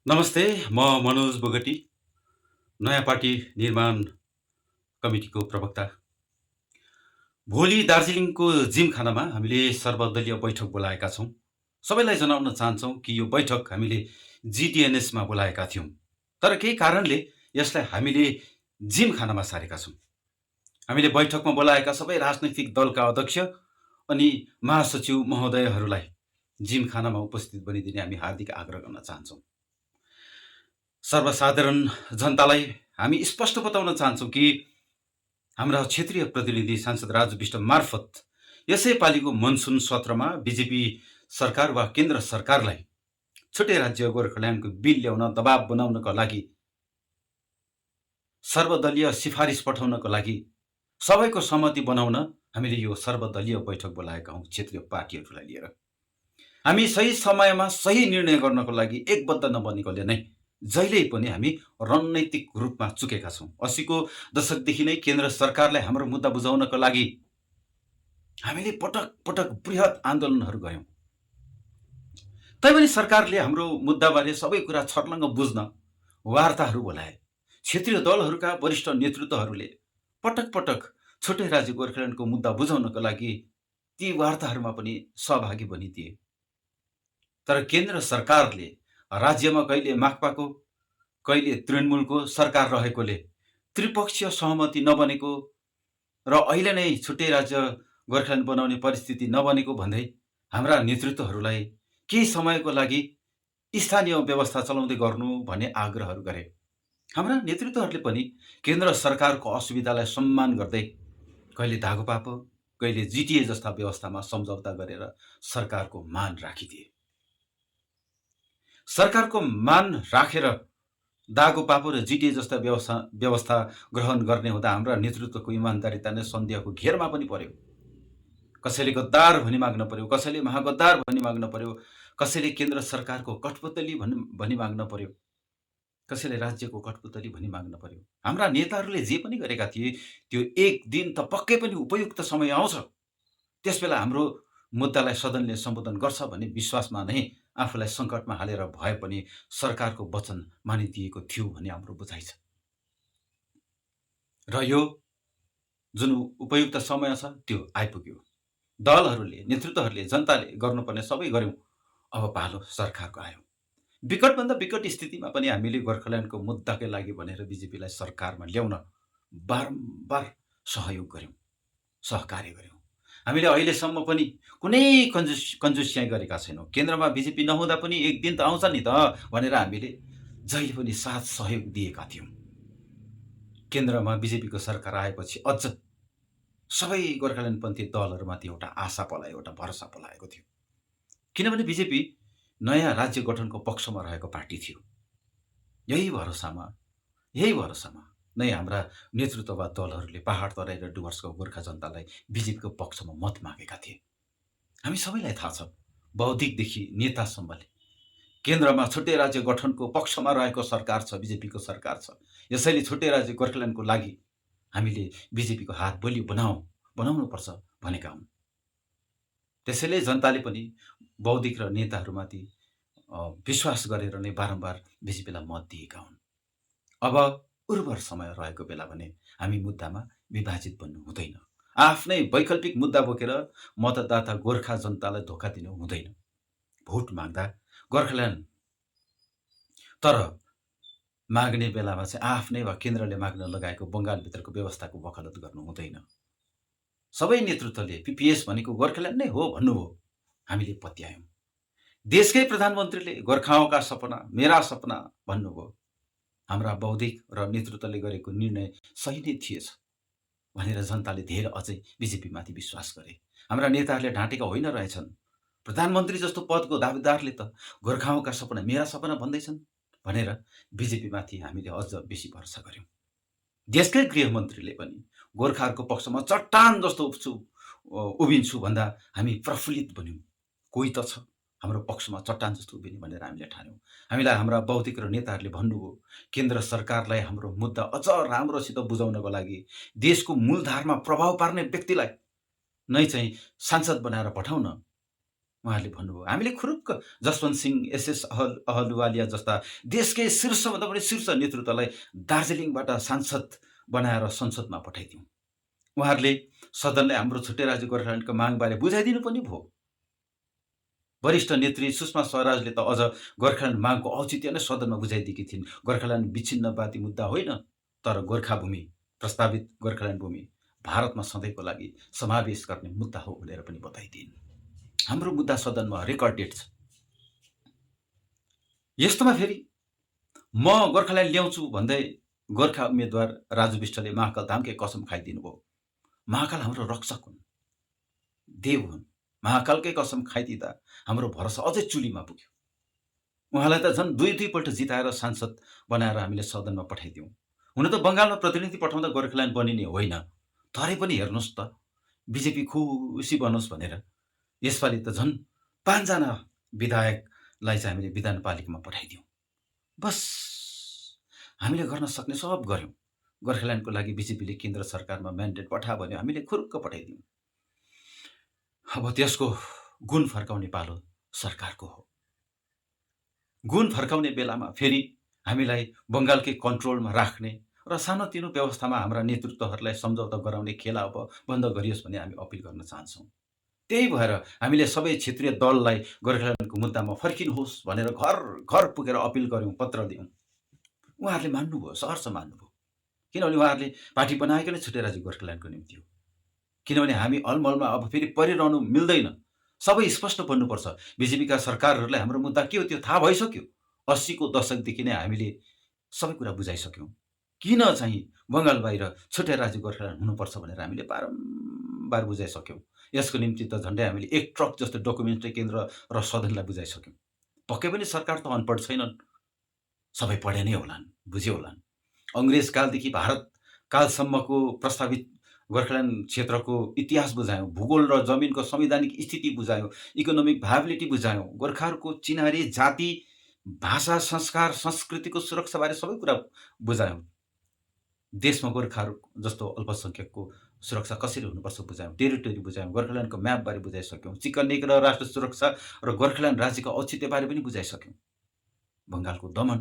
नमस्ते, म मनोज बोगटी, नयाँ पार्टी निर्माण कमिटीको प्रवक्ता। भोलि दार्जिलिङको जिमखानामा हामीले सर्वदलीय बैठक बोलाएका छौँ। सबैलाई जनाउन चाहन्छौँ कि यो बैठक हामीले जिटिएनएसमा बोलाएका थियौँ, तर केही कारणले यसलाई हामीले जिमखानामा सारेका छौँ। हामीले बैठकमा बोलाएका सबै राजनैतिक दलका अध्यक्ष अनि महासचिव महोदयहरूलाई जिमखानामा उपस्थित बनिदिने हामी हार्दिक आग्रह गर्न चाहन्छौँ। सर्वसाधारण जनतालाई हामी स्पष्ट बताउन चाहन्छौँ कि हाम्रा क्षेत्रीय प्रतिनिधि सांसद राजु विष्ट मार्फत यसै पालिको मनसुन सत्रमा बिजेपी सरकार वा केन्द्र सरकारलाई छुट्टै राज्य गोर्खाल्यान्डको बिल ल्याउन दबाब बनाउनको लागि, सर्वदलीय सिफारिस पठाउनको लागि, सबैको सहमति बनाउन हामीले यो सर्वदलीय बैठक बोलाएका हौँ। क्षेत्रीय पार्टीहरूलाई लिएर हामी सही समयमा सही निर्णय गर्नको लागि एकबद्ध नबनेकोले नै जहिल्यै पनि हामी रणनैतिक रूपमा चुकेका छौँ। 80को दशकदेखि नै केन्द्र सरकारलाई हाम्रो मुद्दा बुझाउनको लागि हामीले पटक पटक बृहत आन्दोलनहरू गर्यौँ। तैपनि सरकारले हाम्रो मुद्दाबारे सबै कुरा छर्लङ्ग बुझ्न वार्ताहरू बोलाए। क्षेत्रीय दलहरूका वरिष्ठ नेतृत्वहरूले पटक पटक छुट्टै राज्य गोर्खाल्यान्डको मुद्दा बुझाउनको लागि ती वार्ताहरूमा पनि सहभागी बनिदिए। तर केन्द्र सरकारले राज्यमा कहिले माकपाको कहिले तृणमूलको सरकार रहेकोले त्रिपक्षीय सहमति नबनेको र अहिले नै छुट्टै राज्य गोर्खाल्यान्ड बनाउने परिस्थिति नबनेको भन्दै हाम्रा नेतृत्वहरूलाई केही समयको लागि स्थानीय व्यवस्था चलाउँदै गर्नु भन्ने आग्रहहरू गरे। हाम्रा नेतृत्वहरूले पनि केन्द्र सरकारको असुविधालाई सम्मान गर्दै कहिले धागोपापो कहिले जिटिए जस्ता व्यवस्थामा सम्झौता गरेर सरकारको मान राखिदिए। सरकारको मान राखेर दागो पापो र जिटिए जस्ता व्यवस्था ग्रहण गर्ने हुँदा हाम्रा नेतृत्वको इमान्दारिता नै सन्देहको घेरमा पनि पर्यो। कसैले गद्दार भनी माग्न पर्यो, कसैले महागद्दार भनी माग्न पर्यो, कसैले केन्द्र सरकारको कठपुतली भनी माग्न पर्यो, कसैले राज्यको कठपुतली भनी माग्न पर्यो। हाम्रा नेताहरूले जे पनि गरेका थिए त्यो एक दिन त पक्कै पनि उपयुक्त समय आउँछ, त्यसबेला हाम्रो मुद्दालाई सदनले सम्बोधन गर्छ भन्ने विश्वासमा नै आफूलाई सङ्कटमा हालेर भए पनि सरकारको वचन मानिदिएको थियो भन्ने हाम्रो बुझाइ छ। र यो जुन उपयुक्त समय छ त्यो आइपुग्यो। दलहरूले, नेतृत्वहरूले, जनताले गर्नुपर्ने सबै गर्यौँ। अब पालो सरकारको आयो। विकटभन्दा विकट स्थितिमा पनि हामीले गोर्खाल्यान्डको मुद्दाकै लागि भनेर बिजेपीलाई सरकारमा ल्याउन बारम्बार सहयोग गर्यौँ, सहकार्य गर्यौँ। हामीले अहिलेसम्म पनि कुनै कन्जुसियाँ गरेका छैनौँ। केन्द्रमा बिजेपी नहुँदा पनि एक दिन त आउँछ नि त भनेर हामीले जहिले पनि साथ सहयोग दिएका थियौँ। केन्द्रमा बिजेपीको सरकार आएपछि अझ सबै गोर्खाल्यान्डपन्थी दलहरूमाथि एउटा आशा पलायो, एउटा भरोसा पलाएको थियो। किनभने बिजेपी नयाँ राज्य गठनको पक्षमा रहेको पार्टी थियो। यही भरोसामा नै हाम्रा नेतृत्ववा दलहरूले पहाड तराई र डुवर्सको गोर्खा जनतालाई बिजेपीको पक्षमा मत मागेका थिए। हामी सबैलाई थाहा छ, बौद्धिकदेखि नेतासम्मले केन्द्रमा छुट्टै राज्य गठनको पक्षमा रहेको सरकार छ, बिजेपीको सरकार छ। यसैले छुट्टै राज्य गोर्खाल्यान्डको लागि हामीले बिजेपीको हात बलियो बनाउनुपर्छ भनेका हौँ। त्यसैले जनताले पनि बौद्धिक र नेताहरूमाथि विश्वास गरेर नै बारम्बार बिजेपीलाई मत दिएका हुन्। अब उर्वर समय रहेको बेला भने हामी मुद्दामा विभाजित बन्नु हुँदैन। आफ्नै वैकल्पिक मुद्दा बोकेर मतदाता गोर्खा जनतालाई धोका दिनु हुँदैन। भोट माग्दा गोर्खाल्यान्ड तर माग्ने बेलामा चाहिँ आफ्नै वा केन्द्रले माग्न लगाएको बङ्गालभित्रको व्यवस्थाको वकालत गर्नु हुँदैन। सबै नेतृत्वले पिपिएस भनेको गोर्खाल्यान्ड नै हो भन्नुभयो, हामीले पत्यायौँ। देशकै प्रधानमन्त्रीले गोर्खाओंका सपना मेरा सपना भन्नुभयो। हाम्रा बौद्धिक र नेतृत्वले गरेको निर्णय सही नै थिएछ भनेर जनताले धेरै अझै बिजेपीमाथि विश्वास गरे। हाम्रा नेताहरूले ढाँटेका होइन रहेछन्। प्रधानमन्त्री जस्तो पदको दावेदारले त गोर्खाओंका सपना मेरा सपना भन्दैछन् भनेर बिजेपीमाथि हामीले अझ बेसी भरोसा गर्यौँ। देशकै गृहमन्त्रीले पनि गोर्खाहरूको पक्षमा चट्टान जस्तो उभिन्छु भन्दा हामी प्रफुल्लित बन्यौँ। कोही त छ हाम्रो पक्षमा चट्टान जस्तो उभिने भनेर हामीले ठान्यौँ। हामीलाई हाम्रा बौद्धिक र नेताहरूले भन्नुभयो, केन्द्र सरकारलाई हाम्रो मुद्दा अझ राम्रोसित बुझाउनको लागि देशको मूलधारमा प्रभाव पार्ने व्यक्तिलाई नै चाहिँ सांसद बनाएर पठाउन उहाँहरूले भन्नुभयो। हामीले खुरुक्क जसवन्त सिंह, एसएस अहलुवालिया जस्ता देशकै शीर्षभन्दा पनि शीर्ष नेतृत्वलाई दार्जिलिङबाट सांसद बनाएर संसदमा पठाइदिउँ। उहाँहरूले सदनलाई हाम्रो छुट्टै राज्य गोर्खाल्यान्डको मागबारे बुझाइदिनु पनि भयो। वरिष्ठ नेत्री सुषमा स्वराजले त अझ गोर्खाल्यान्ड मागको औचित्य नै सदनमा बुझाइदिएकी थिइन्। गोर्खाल्यान्ड विच्छिन्नवादी मुद्दा होइन, तर गोर्खा भूमि, प्रस्तावित गोर्खाल्यान्ड भूमि भारतमा सधैँको लागि समावेश गर्ने मुद्दा हो भनेर पनि बताइदिइन्। हाम्रो मुद्दा सदनमा रेकर्डेड छ। यस्तोमा फेरि म गोर्खाल्यान्ड ल्याउँछु भन्दै गोर्खा उम्मेदवार राजु विष्टले महाकाल धामकै कसम खाइदिनु भयो। महाकाल हाम्रो रक्षक हुन्, देव हुन्। महाकालकै कसम खाइदिँदा हाम्रो भरोसा अझै चुलीमा पुग्यो। उहाँलाई त झन् दुई पल्ट जिताएर सांसद बनाएर हामीले सदनमा पठाइदिउँ। हुन त बङ्गालमा प्रतिनिधि पठाउँदा गोर्खाल्यान्ड बनिने होइन, तरै पनि हेर्नुहोस् त बिजेपी खुसी बनोस् भनेर यसपालि त झन् 5 जना विधायकलाई चाहिँ हामीले विधानपालिकामा पठाइदिउँ। बस हामीले गर्न सक्ने सब गर्यौँ। गोर्खाल्यान्डको लागि बिजेपीले केन्द्र सरकारमा म्यान्डेट पठा भन्यो, हामीले खुरुक्क पठाइदिउँ। अब त्यसको गुण फर्काउने पालो सरकारको हो। गुण फर्काउने बेलामा फेरि हामीलाई बङ्गालकै कन्ट्रोलमा राख्ने र सानोतिनो व्यवस्थामा हाम्रा नेतृत्वहरूलाई सम्झौता गराउने खेला अब बन्द गरियोस् भन्ने हामी अपिल गर्न चाहन्छौँ। त्यही भएर हामीले सबै क्षेत्रीय दललाई गोर्खाल्यान्डको मुद्दामा फर्किनुहोस् भनेर घर घर पुगेर अपिल गऱ्यौँ, पत्र दियौँ। उहाँहरूले मान्नुभयो, सहर्ष मान्नुभयो। किनभने उहाँहरूले पार्टी बनाएको नै छुट्टै राज्य गोर्खाल्यान्डको निम्ति हो। किनभने हामी अलमलमा अब फेरि परिरहनु मिल्दैन, सबै स्पष्ट बन्नुपर्छ। बिजेपीका सरकारहरूलाई हाम्रो मुद्दा के हो त्यो थाहा भइसक्यो। 80 को दशकदेखि नै हामीले सबै कुरा बुझाइसक्यौँ। किन चाहिँ बङ्गाल बाहिर छुट्टै राज्य गोर्खाल्यान्ड हुनुपर्छ भनेर हामीले बारम्बार बुझाइसक्यौँ। यसको निम्ति त झन्डै हामीले 1 ट्रक जस्तो डकुमेन्ट्री केन्द्र र सदनलाई बुझाइसक्यौँ। पक्कै पनि सरकार त अनपढ छैनन्, सबै पढे नै होलान्, बुझे होलान्। अङ्ग्रेज कालदेखि भारत कालसम्मको प्रस्तावित गोर्खाल्यान्ड क्षेत्रको इतिहास बुझायौँ, भूगोल र जमिनको संवैधानिक स्थिति बुझायौँ, इकोनोमिक भाइबिलिटी बुझायौँ, गोर्खाहरूको चिनारी जाति, भाषा, संस्कार, संस्कृतिको सुरक्षाबारे सबै कुरा बुझायौँ। देशमा गोर्खाहरू जस्तो अल्पसङ्ख्यकको सुरक्षा कसरी हुनुपर्छ बुझायौँ, टेरिटोरी बुझायौँ, गोर्खाल्यान्डको म्यापबारे बुझाइसक्यौँ, चिकन र राष्ट्र सुरक्षा र गोर्खाल्यान्ड राज्यको औचित्यबारे पनि बुझाइसक्यौँ। बङ्गालको दमन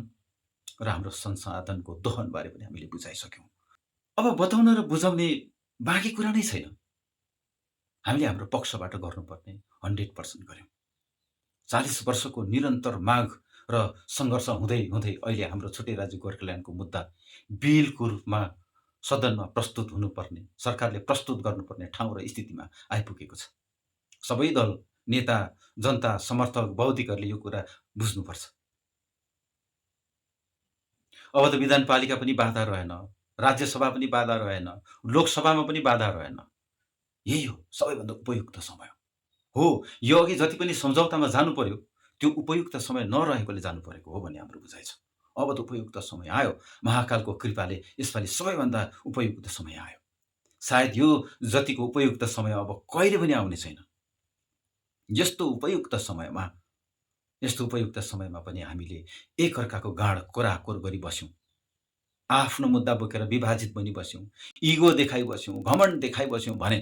र हाम्रो संसाधनको दोहनबारे पनि हामीले बुझाइसक्यौँ। अब बताउन र बुझाउने बाँकी कुरा नै छैन। हामीले हाम्रो पक्षबाट गर्नुपर्ने 100% गर्यौँ। 40 वर्षको निरन्तर माग र सङ्घर्ष हुँदै हुँदै अहिले हाम्रो छुट्टै राज्य गोर्खाल्यान्डको मुद्दा बिलको रूपमा सदनमा प्रस्तुत हुनुपर्ने, सरकारले प्रस्तुत गर्नुपर्ने ठाउँ र स्थितिमा आइपुगेको छ। सबै दल, नेता, जनता, समर्थक, बौद्धिकहरूले यो कुरा बुझ्नुपर्छ। अब त विधानपालिका पनि बाधा रहेन, राज्यसभा पनि बाधा रहेन, लोकसभामा पनि बाधा रहेन। यही हो सबैभन्दा उपयुक्त समय हो। यो अघि जति पनि सम्झौतामा जानु पर्यो त्यो उपयुक्त समय नरहेकोले जानु परेको हो भन्ने हाम्रो बुझाइ छ। अब त उपयुक्त समय आयो। महाकालको कृपाले यसपालि सबैभन्दा उपयुक्त समय आयो। सायद यो जतिको उपयुक्त समय अब कहिले पनि आउने छैन। यस्तो उपयुक्त समयमा पनि हामीले एकअर्काको गाँड कोराकोर गरी बस्यौँ। आफ्नो मुद्दा बोकेर विभाजित बनी बस्यौँ, इगो देखाइ बस्यौँ, घमण्ड देखाइ बस्यौँ भने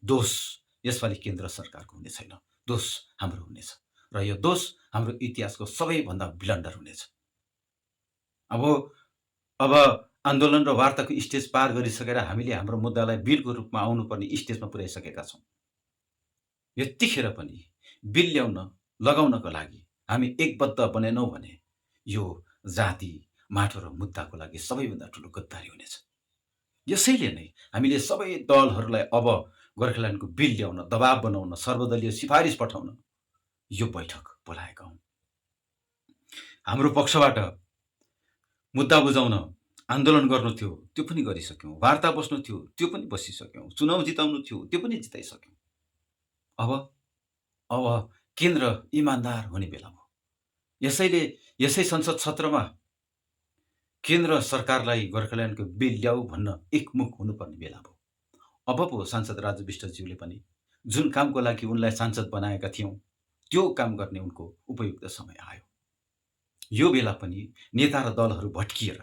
दोष यसपालि केन्द्र सरकारको हुने छैन, दोष हाम्रो हुनेछ। र यो दोष हाम्रो इतिहासको सबैभन्दा ब्लन्डर हुनेछ। अब आन्दोलन र वार्ताको स्टेज पार गरिसकेर हामीले हाम्रो मुद्दालाई बिलको रूपमा आउनुपर्ने स्टेजमा पुर्याइसकेका छौँ। यतिखेर पनि बिल लगाउनको लागि हामी एकबद्ध बनेनौँ भने यो जाति, माटो र मुद्दाको लागि सबैभन्दा ठुलो गद्दारी हुनेछ। यसैले नै हामीले सबै दलहरूलाई अब गोर्खाल्यान्डको बिल ल्याउन, दबाब बनाउन, सर्वदलीय सिफारिस पठाउन यो बैठक बोलाएका हौँ। हाम्रो पक्षबाट मुद्दा बुझाउन आन्दोलन गर्नु थियो, त्यो पनि गरिसक्यौँ। वार्ता बस्नु थियो, त्यो पनि बसिसक्यौँ। चुनाव जिताउनु थियो, त्यो पनि जिताइसक्यौँ। अब केन्द्र इमान्दार हुने बेला हो। यसैले यसै संसद सत्रमा केन्द्र सरकारलाई गोर्खाल्यान्डको बिल ल्याऊ भन्न एकमुख हुनुपर्ने बेला भयो। अब पो सांसद राजु विष्टज्यूले पनि जुन कामको लागि उनलाई सांसद बनाएका थियौँ त्यो काम गर्ने उनको उपयुक्त समय आयो। यो बेला पनि नेता र दलहरू भट्किएर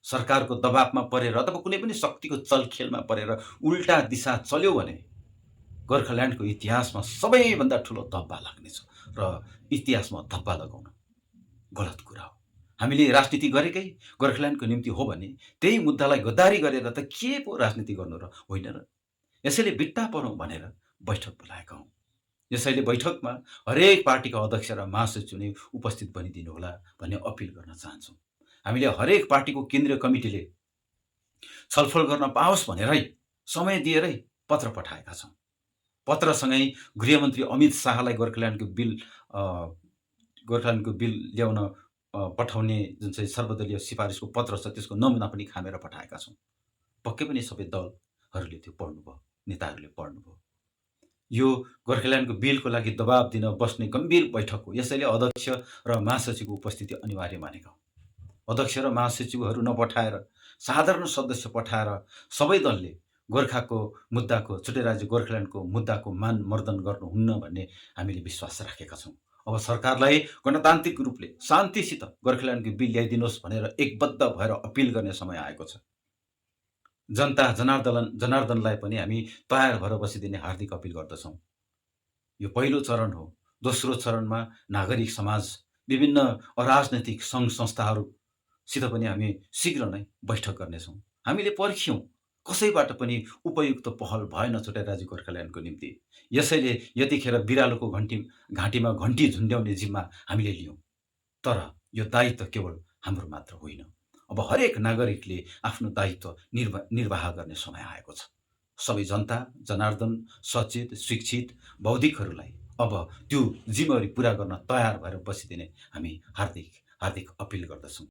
सरकारको दबावमा परेर अथवा कुनै पनि शक्तिको चलखेलमा परेर उल्टा दिशा चल्यो भने गोर्खाल्यान्डको इतिहासमा सबैभन्दा ठुलो धब्बा लाग्नेछ र इतिहासमा धब्बा लगाउन गलत कुरा हो। हामीले राजनीति गरेकै गोर्खाल्यान्डको निम्ति हो भने त्यही मुद्दालाई गद्दारी गरेर त के पो राजनीति गर्नु र होइन र? यसैले बिट्टा पढौँ भनेर बैठक बोलाएका हौँ। यसैले बैठकमा हरेक पार्टीका अध्यक्ष र महासचिव नै उपस्थित बनिदिनु होला भन्ने अपिल गर्न चाहन्छौँ। हामीले हरेक पार्टीको केन्द्रीय कमिटीले छलफल गर्न पाओस् भनेरै समय दिएरै पत्र पठाएका छौँ। पत्रसँगै गृहमन्त्री अमित शाहलाई गोर्खाल्यान्डको बिल ल्याउन पठाउने जुन चाहिँ सर्वदलीय सिफारिसको पत्र छ त्यसको नमुना पनि खामेर पठाएका छौँ। पक्कै पनि सबै दलहरूले त्यो पढ्नुभयो, नेताहरूले पढ्नुभयो। यो गोर्खाल्यान्डको बिलको लागि दबाब दिन बस्ने गम्भीर बैठक हो। यसैले अध्यक्ष र महासचिवको उपस्थिति अनिवार्य मानेका हौँ। अध्यक्ष र महासचिवहरू नपठाएर साधारण सदस्य पठाएर सबै दलले गोर्खाको मुद्दाको, छुट्टै राज्य गोर्खाल्यान्डको मुद्दाको मान मर्दन गर्नुहुन्न भन्ने हामीले विश्वास राखेका छौँ। अब सरकारलाई गणतान्त्रिक रूपले शान्तिसित गोर्खाल्यान्डको बिल ल्याइदिनुहोस् भनेर एकबद्ध भएर अपिल गर्ने समय आएको छ। जनता जनार्दनलाई पनि हामी तयार भएर बसिदिने हार्दिक अपिल गर्दछौँ। यो पहिलो चरण हो। दोस्रो चरणमा नागरिक समाज, विभिन्न अराजनैतिक सङ्घ संस्थाहरूसित पनि हामी शीघ्र नै बैठक गर्नेछौँ। हामीले पर्ख्यौँ, कसैबाट पनि उपयुक्त पहल भएन छुट्टै राज्य गोर्खाल्यान्डको निम्ति। यसैले यतिखेर बिरालोको घाँटीमा घन्टी झुन्ड्याउने जिम्मा हामीले लियौँ। तर यो दायित्व केवल हाम्रो मात्र होइन। अब हरेक नागरिकले आफ्नो दायित्व निर्वाह गर्ने समय आएको छ। सबै जनता जनार्दन, सचेत, शिक्षित, बौद्धिकहरूलाई अब त्यो जिम्मेवारी पुरा गर्न तयार भएर बसिदिने हामी हार्दिक अपिल गर्दछौँ।